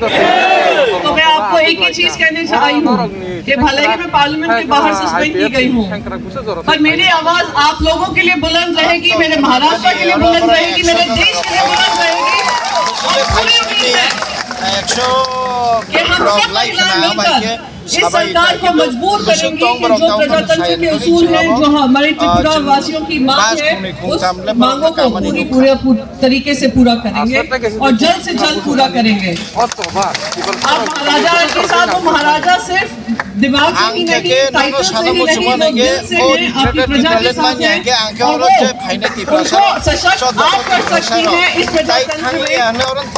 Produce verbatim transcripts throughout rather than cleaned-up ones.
तो मैं आपको एक ही चीज कहने आई हूँ कि भले ही मैं पार्लियामेंट के बाहर सस्पेंड की गई हूँ, पर मेरी आवाज आप लोगों के लिए बुलंद रहेगी, मेरे महाराष्ट्र के लिए बुलंद रहेगी, मेरे देश के लिए बुलंद रहेगी। और पूरी उम्मीद है कि हम सब मिलकर इस सरकार को मजबूर करेंगे कि जो प्रजातंत्र के उसूल हैं, जो हमारे त्रिपुरा वासियों की मांग है, उस मांगों को पूरी पूरा तरीके से पूरा करेंगे और जल्द से जल्द पूरा करेंगे। आप महाराजा के साथ, वो महाराजा सिर्फ दिमाग से ही नहीं, टाइटल से ही नहीं, वो दिल से हैं, आपकी प्रजा के साथ हैं। और वो उनको सशक्त आप कर सकती हैं इस प्रजातंत्र में।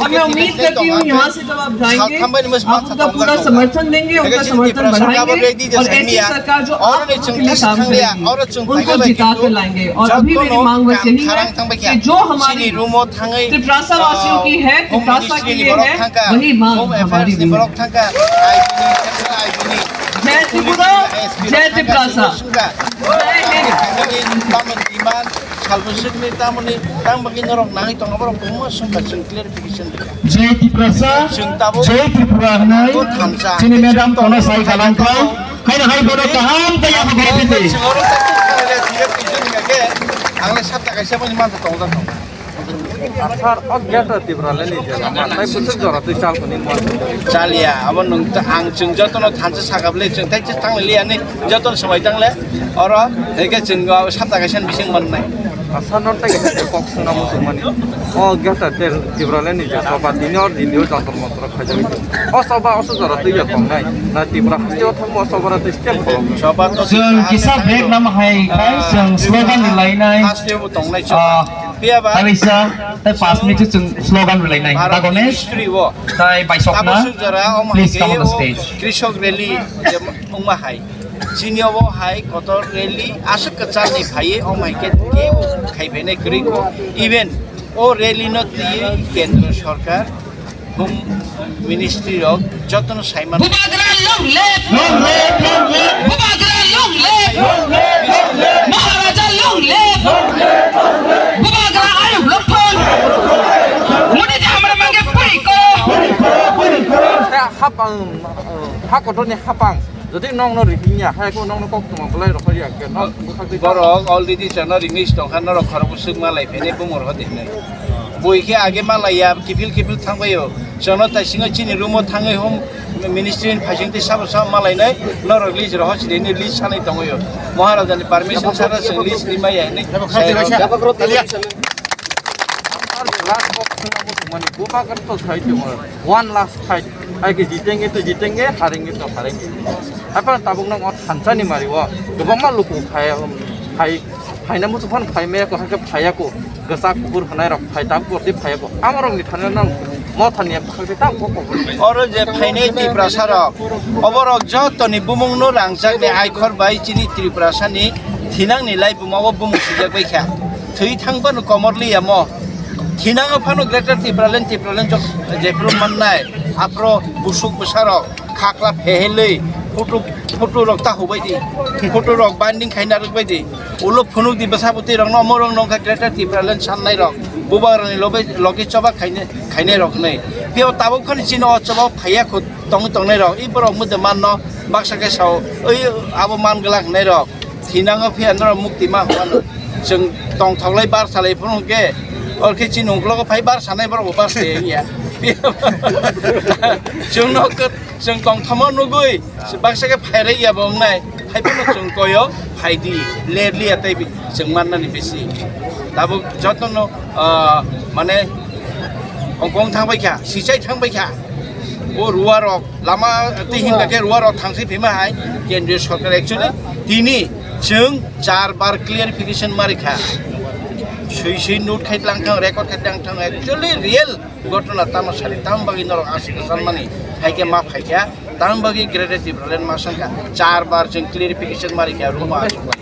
और मैं उम्मीद करती हूँ यहाँ से जब आप जाएंगे, आप उनका पूरा समर्थन देंगे, उनका समर्थन बढ़ाएंगे और ऐसी सरकार जो आप लोगों के लिए काम करेगी, उनको जिता के लाएंगे। और अभी मेरी मांग बस यही है कि जो हमारी त्रिप्रासा वासियों की है, त्रिप्रासा के लिए है, वही मांग हमारी भी है। जय त्रिपुरा, जय त्रिप्रासा। जय Hind. Salbwswkni tamoni tang bagwi norok nangwi tongo, borok kwbangma swngkha, chwng clarification rwkha. Jai Tiprasa, Jai Tripura hwnwi chini madam kono sai kalang kha. Haino hai bono kaham tei yaphang khe piti. Ang le sapta kaisa boni mantha tongjak tongo. Asar o gate o Tipra le ni jela ma tai bwswk jora twi chal kuni mo. Chaliya, abo nwng ta-, ang chwng jotono thansa sakap le, chwng tai chwng tang le ani jotono swbai tang le. Oro hwnkhe chwng o sapta kaisa bising mannai. Asar no tai kok suna mo sumani. O gate o Tipra le ni jela ba dini or dini o jantar mantar khaijak. O soba o jora twi ya tongnai. Na Tipra haste o thangmo soba ra twi stem kolom. Chwng kisa break nam hai khai chwng slogan ni lainai. Haste o tongnai chwng. Ah, Phiya ba, talisa, tai paanch minute chwng slogan rwlainai. Bharat Dagonesh, history o tai Baisokna, abo suk jora, omo please hai come on the o stage. Krishok rally je wngma hai. Chini obo hai kotor rally aswk kwcharni phaiwi omo hai khe teibo khai phainai kwrwi kho. Even o rally no twiwi Kendra Sarkar, Home Ministry rok jotono saimano. Bubagra long live! Long live, long live! Bubagra long live! Long live, long live! Maharaja long live! Long live, long live! Bubagra ayuk lokthon! Modi ji hamra mange puri koro! Puri koro, puri koro! Hapang, ha kotorni hapang. Jodi nokno rihingya, hai ko nokno kok tongma belai rokho ya ke, nok bukhak twi borok already chana release tongkha, norok khorok bwswk malai phainai bumor ho dinai. Bui khe age malaiya, kiphil kiphil thangbaio. Chana tai singo chini room o thangwi home ministry ni phaising tei sabo sabo malainai, norok list roho chini list sanai tongwio. Maharaja ni permission sara chwng list rimaya hinwi. Last box thangna bwswk mani bubagra to sai tongma. One last fight. Hai ke jitenge to jitenge, harenge to harenge. Hai phano tabuk nang o thansa ni mari o kwbangma luku phai, phai, phaina muchung phano phai maya ko, hai khe phaiya ko. Kwchak kuphur hwnai rok phai tabuk borti phaiya ko. Amorok ni thani nang mo thani phai khe tabuk ko. Oro je phainai Tiprasa rok, oborok joto ni bumung no rangchak ni aikhor bai chini Tiprasa ni thinang ni lai buma o bumung sijak bai kha. Thwi thang phano komor liya mo. Thinango phano Greater Tipraland, Tipraland jok jephru mannai, aphro busuk bwsarok khakla phehelwi photo, photo rok ta hubai di, photo rok binding khaina rwk bai di, ulo phunuk di bwsa bwtwi rokno, omo rok nongkha Greater Tipraland sannai rok, bubagrani lobe-, logi choba khainai, khainai rok hinwi. Phiya tabuk phano chini o choba phaiya khu tongwi tongnai rok, i borok mwdwm manno baksa khe sao, oi abo man glak hinai rok. Thinango phiya norok mukti ma hwnmano. Chwng tongthoklai bar salai phano hwnkhe, oro khe chini uklogo phai bar sanai borok bo bar se wngya. Chwng no kwt-, chwng tongthoma nugwi baksa khe phairai ya bo wngnai. Hai phano chwng koyo phai di, ler liya tei bi chwng mannani bisi. Tabuk jotono, ah, mane, ongkong thang bai kha, sichai thang bai kha. O ruwa rok lama twi hinba khe ruwa rok thangsai phima hai kendriya sorkar actually tini chwng char bar clarification mari kha. Sui sui note khai tlang thang, record khai tlang thang, actually real ghotona tamo sari, tamo bagwi norok aswk sanmani hai khe ma phai kha, tamo bagwi Greater Tipraland ma sang kha, char bar chwng clarification mari kha, ruma aswk bai.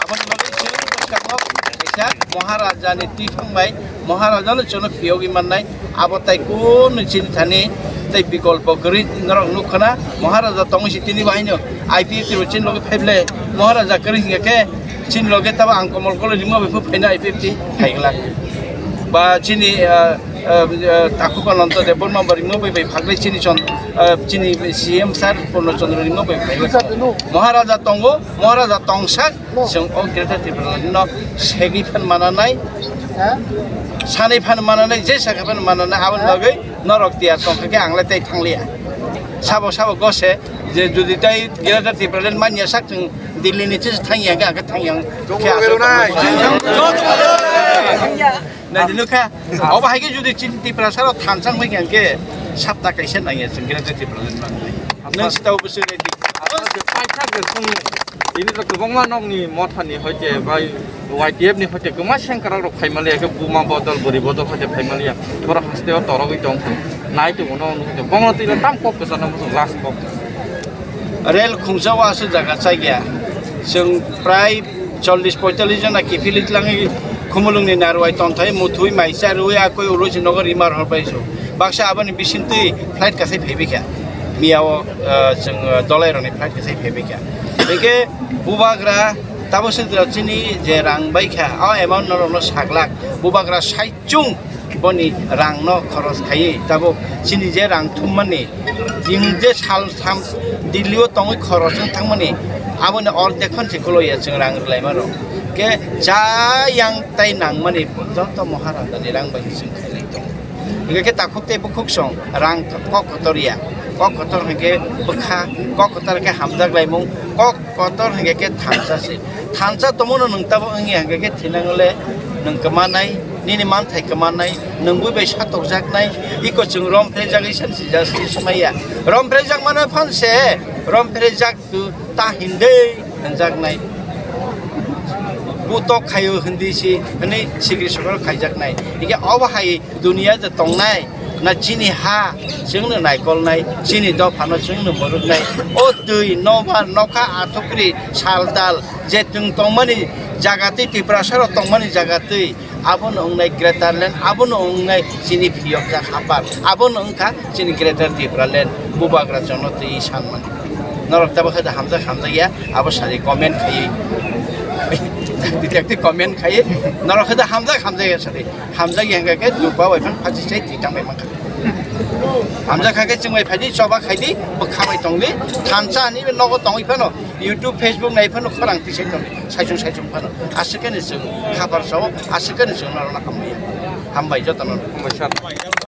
Aboni bagwi chwng bwskango kaisa Maharaja ni twi thang bai, Maharaja no chwngno phiyogwi mannai, abo tai kunu chini thani tei bikolpo kwrwi norok nukha na, Maharaja tongwi se tini bo haino I P F T bo chini loge phai ble, Maharaja kwrwi hinkhe chini loge tabo ang Komol Koloi rima bai phu phaino I P F T phai glak. Ba chini, ah, eh, eh, Takhuk Ananta Debbarma bo ringmo bai bai phaglai chini chon, eh, chini C M sir Purno Chandra ringmo bai phaglai. Maharaja tongo, Maharaja tongsak, chwng o Greater Tipraland no segwi phan mananai, sanwi phan mananai, je sakha phan mananai, aboni bagwi norok tiyar tongkha khe ang le tei thangliya. Sabo sabo gose je jodi tei Greater Tipraland manya sak chwng Delhi ni chis thangya khe ang khe thangya. Khe aswk tongma. Nai di nukha. Obo hai khe jodi chini Tiprasa rok thansa wngkha khe sapta kaisa nangya chwng Greater Tipraland manwi. Nwng sita obo se ready. Tini to kwbangma nokni mothani hoite bai Y T F ni hoite kwma sengkrak rok phaimaliya khe buma bodol bwrwi bodol hoite phaimaliya. Borok haste o torogwi tongkha. Nai tongo no nukha. Bongno twi tam kok kwchana muchung last kok. Rel khungsa o aswk jaga chaya. Chwng prai chollish poitallish jona kiphilwi tlangwi Khumulwngni narwai tongthai muthwi maisa rwui akoi ulo si nogo rimar horbai su. Baksa aboni bisingtwi flight kasai phaibai kha. Miya o, eh, chwng, eh, dolai rokni flight kasai phaibai kha. Hingke bubagra tabo se chini je rang bai kha, o amount norokno saklak. Bubagra saichung boni rangno khoros khaiwi tabuk chini je rang thummani, chini je sal sam Delhi o tongwi khoros wng thangmani, aboni ordek phan se kuloya chwng rang rwlaima rok. Ke ja yang tai nangmani joto Maharajani rang bai se chwng khailai tongo. Hingke khe takhuk tei bukhuk song rang kok kotor ya, kok kotor hingke bwkha, kok kotor khe hamjak laimung, kok kotor hingke khe thansa se. Thansa tongmano nwng tabuk wngya hingke khe thinang le nwng kwmanai, nini manthai kwmanai, nwng bui bai satokjaknai, iko chwng rom phrejagwi san sijak sumaiya. Rom phrejakmano phan se, rom phrejak tu ta hindei hwnjaknai. Butok khaio hindi si, hwnwi sikri sokro khaijaknai. Hingke obo hai Duniya je tongnai, na chini ha, chwngno naikolnai, chini dophano chwngno mwrwknai. O twi, nobar, nokha, athukri, saldal, je twng tongmani jaga twi, Tiprasarok tongmani jaga twi, abono wngnai Greater Land, abono wngnai chini phiyokjak hapar, abono wngkha chini Greater Tipraland, bubagra jono twi sanmani. Norok tabuk khe da hamjak hamjakya, abo sadi comment khaiwi. Dakti dakti comment khaiwi, norok khe da hamjak hamjakya sadi. Hamjak yang khe dukba bai phan phachi sai twi tang bai mankha. Hamjak kha khe chwng bai phaidi, choba khaidi, bwkha bai tongdi, thansa ani nogo tongwi phano, YouTube, Facebook nai phano khorang twi sai tongdi, saichung saichung phano. Aswk khe ni chwng khapar sao, aswk khe ni chwng norokno hambai ya. Hambai jotono. Hambai sir.